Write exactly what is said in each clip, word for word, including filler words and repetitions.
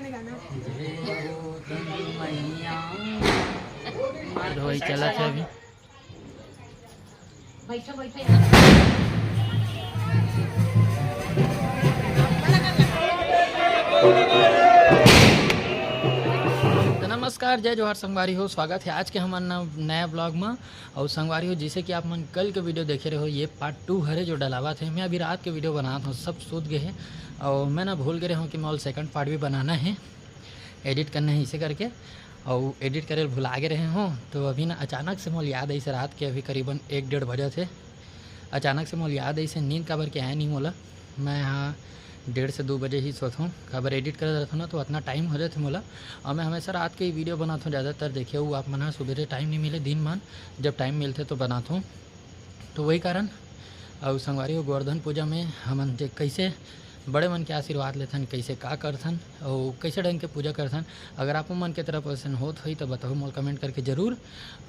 धोई चलत हे अभी। तो नमस्कार, जय जोहार संगवारी हो, स्वागत हे आज के हमर न-, नया vlog म। अउ संगवारी हो, जैसे कि आप मन कल के video देखे रहे हो, ये part two हरे जो डलावत हे। मैं अभी रात के video बनात हूँ, सब सूत गए हे अउ मैं ना भूल गए हूँ कि मोला second part भी बनाना हे, edit करना हे इसे करके, अउ edit करे ल भुला गए रहे हूँ। तो अभी ना अचानक से मोला याद आइसे रात के, अभी करीबन एक डेढ़ बजत हे, अचानक से मोला याद आइसे, नींद काबर के आय नहीं मोला। मैं यहाँ डेढ़ से दो बजे ही सोत हूँ, काबर edit करत रहत हूँ ना, तो अतना time हो जाथे मोला। अउ मैं हमेशा रात के ही video बनात हूँ ज़्यादातर। देखिए, वो आप मन ह सुबेरे time नहीं मिले, दिन मान जब time मिलथे तो बनात हूँ। तो वही कारण। अउ संगवारी हो, गोवर्धन पूजा में हमन जे कैसे बड़े मन के आशीर्वाद लेथन, कैसे का करथन अउ कैसे ढंग के पूजा करथन, अगर आप मन के तरफ अइसन होत होई तो बताओ मोला comment करके जरूर।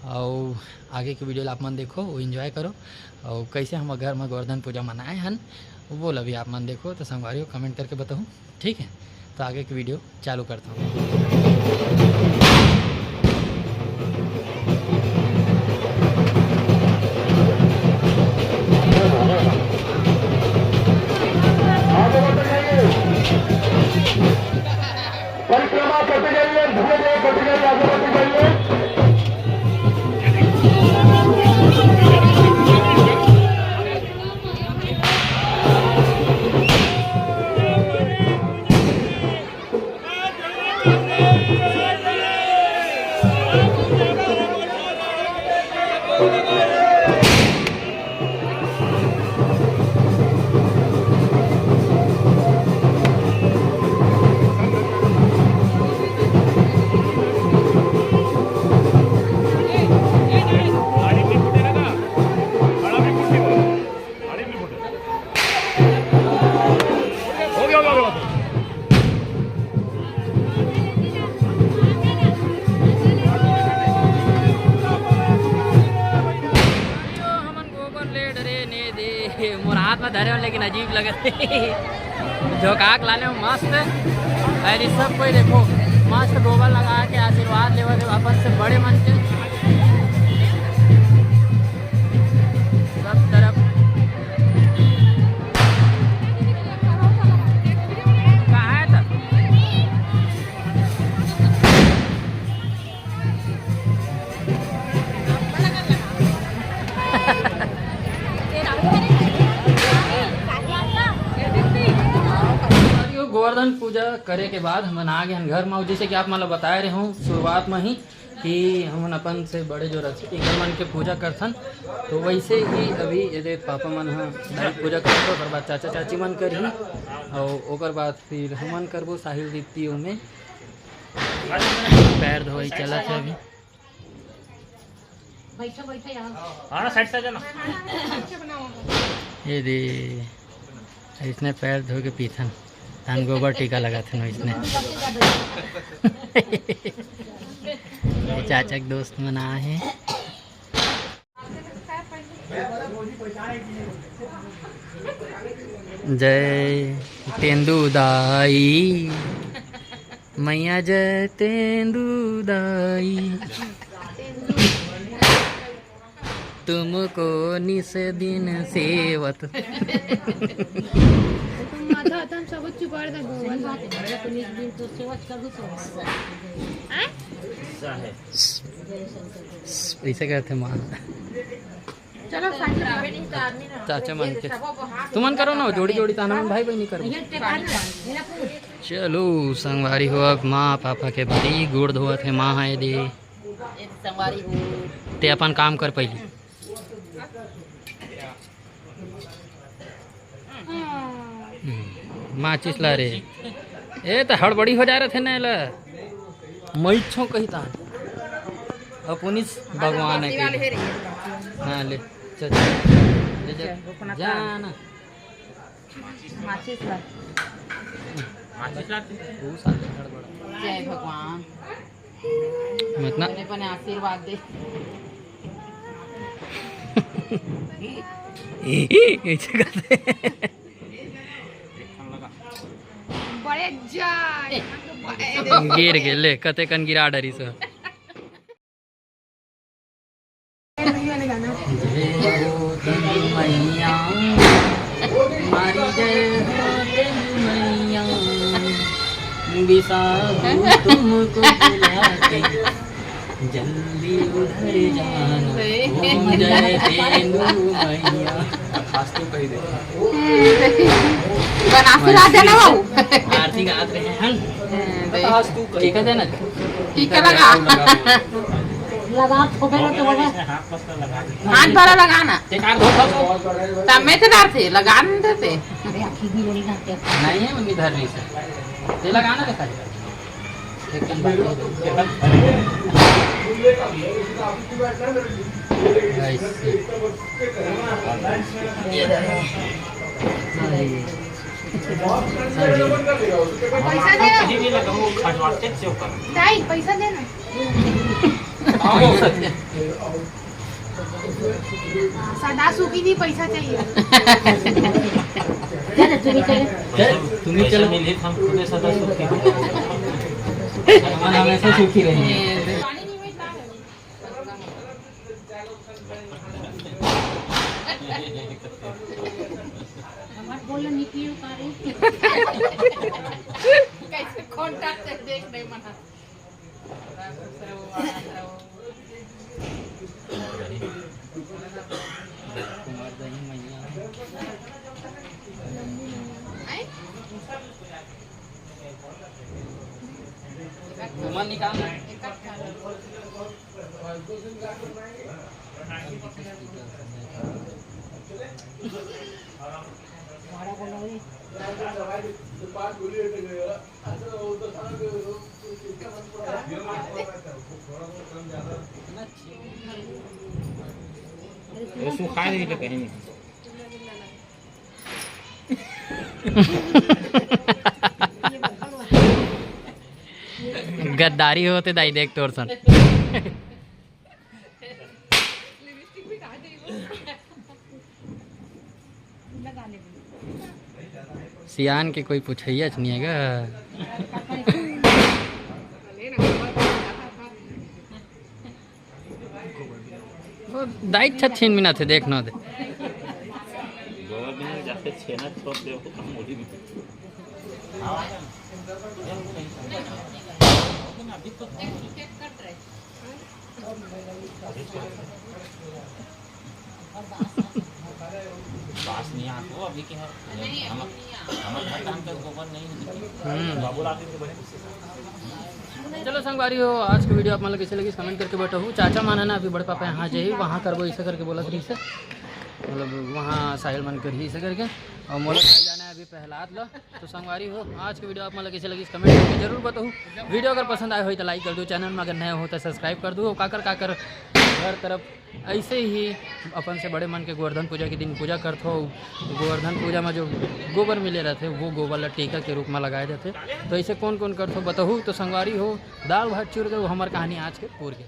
अउ आगे के video ला आप मन देखो, वो enjoy करो। अउ कैसे हम घर में गोवर्धन पूजा मनाए हन, वो ला भी आप मन देखो। तो संगवारी हो, comment करके बताओ, ठीक है? तो आगे के video चालू करता हूँ। परिक्रमा करते जाइए, धीरे धीरे करते जाइए, आगे बढ़ते जाइए। हमन गोबर ले डरे ने दे, मोर हाथ में धरे हो, लेकिन अजीब लगत हे। झोंका के लाने हो मस्त। अरे सब कोई देखो, मस्त गोबर लगा के आशीर्वाद लेवत हे अपन से बड़े मन के। सब तरफ कहाँ है तब? गोवर्धन पूजा करे के बाद हमन आ गए हन घर में। जैसे कि आप मन ला बताए रहे हूँ शुरुआत में ही कि हमन अपन से बड़े जो रथे, इनकर मन के पूजा करथन, तो वैसे ही अभी ये दे पापा मन ह direct पूजा करथे, ओकर बाद चाचा चाची मन करही, और ओकर बाद फिर हमन करबो साहिल दीप्ति ओमे। पैर धोई चलत हे अभी। बैठो, बैठो यहाँ। हाँ ना, side से आ जाना। ये दे, इसने पैर धो के पीथन, धान गोबर टीका लगाथन इसने। ये चाचा के दोस्त मन आए हे। जय तेंदू दाई, मैया जय तेंदू दाई, तुमको निस दिन सेवत। तुम माथा, तुम सब चुपाड़ दे गोबर। ऐसे करते माँ। चलो, चाचा मन के, तुमन करो ना, जोड़ी जोड़ी ताना मन भाई बहनी करो। चलो संगवारी हो, अब माँ पापा के बारी गोड़ धोवत हे माँ, हाय दे। ते अपन काम कर पहली। हम्म, माचिस ला रे। ए, त हड़बड़ी हो जा रहे थे ना एला। मैं इच्छो कही तान। अब पुनिस भगवान है के। हाँ, ले। चल, चल। ले जा। जा ना। माचिस ला। माचिस ला। तू साले हड़बड़ा। जय भगवान। मतलब बने बने आशीर्वाद दे। ऐसे करते। बड़े जाए। गिर गे, ले, कतेकन गिरा डरिस। जय हो देवी मैया, हमारी जय हो देवी मैया, बिसाहू तुमको बुलाते, जल्दी उधर जाना, ओम जय तेंदू मैया। खास तो कही दे। बनारसी राजा ना बाबू। आरती गात रहे हैं। हाँ, दे। खास तू कही। टीका देना। टीका लगा। लगा, थोपे ना तो बाबा। हाथ भरा लगाना। ते कार धो, धो, धो। तब मैं तो डरते, लगा नहीं देते। अरे, आखिर भी लोड़ी ना आते। नहीं है, मम्मी धर रही से। ते लगाना तो खाली। एकदम बात है। ऐसे। ये रहे। हाँ, ये। पैसा दे। कहीं भी लगा, वो खजवाते से ऊपर। ताई, पैसा देना। हाँ, वो सत्य। सदा सुखी नहीं, पैसा चाहिए। चलो, तुम ही चलो। चल, तुम ही पैसा चलो। मिले, हम खुद सदा सुखी हो। हम हमेशा सुखी रहेंगे। हमार बोल निकली उतारी। कैसे कॉन्टैक्ट से देख रहे मना। घूमन निकाल ना। वो सुखाए नहीं तो कहीं नहीं। गद्दारी होते दाई, देख तोर सन। सियान के कोई पुछैया च नहीं है गा। वो दाई छछीन मिनत हे, देख न दे। गोबर में जाके छेना छोड़ दे, वो काम होली में। बास नहीं आको, अभी क्या है? नहीं, हम, अभी नहीं आ। हमर घर काम पे गोबर नहीं है। हम्म। चलो संगवारी हो, आज के वीडियो आप मन ला कैसे लगिस, कमेंट करके बताहू। चाचा मन ह ना अभी बड़े पापा यहाँ जाही, वहाँ करबो, ऐसे करके बोलत रहिस हे, मतलब वहाँ साहिल मन करही ऐसे करके, और मोला जाना है अभी प्रहलाद ला। तो संगवारी हो, आज के वीडियो आप मन ला कैसे लगिस, कमेंट करके जरूर बताहू। वीडियो अगर पसंद आए होही तो लाइक कर दो, चैनल में अगर नए हो तो सब्सक्राइब कर दो। काकर काकर घर तरफ ऐसे ही अपन से बड़े मन के गोवर्धन पूजा के दिन पूजा करथो। गोवर्धन पूजा में जो गोबर मिले रहथे, वो गोबर ला टीका के रूप में लगाए जाथे। तो ऐसे कौन कौन करथो बताहू। तो संगवारी हो, दाल भात चूर के वो हमर कहानी आज के पूर गे।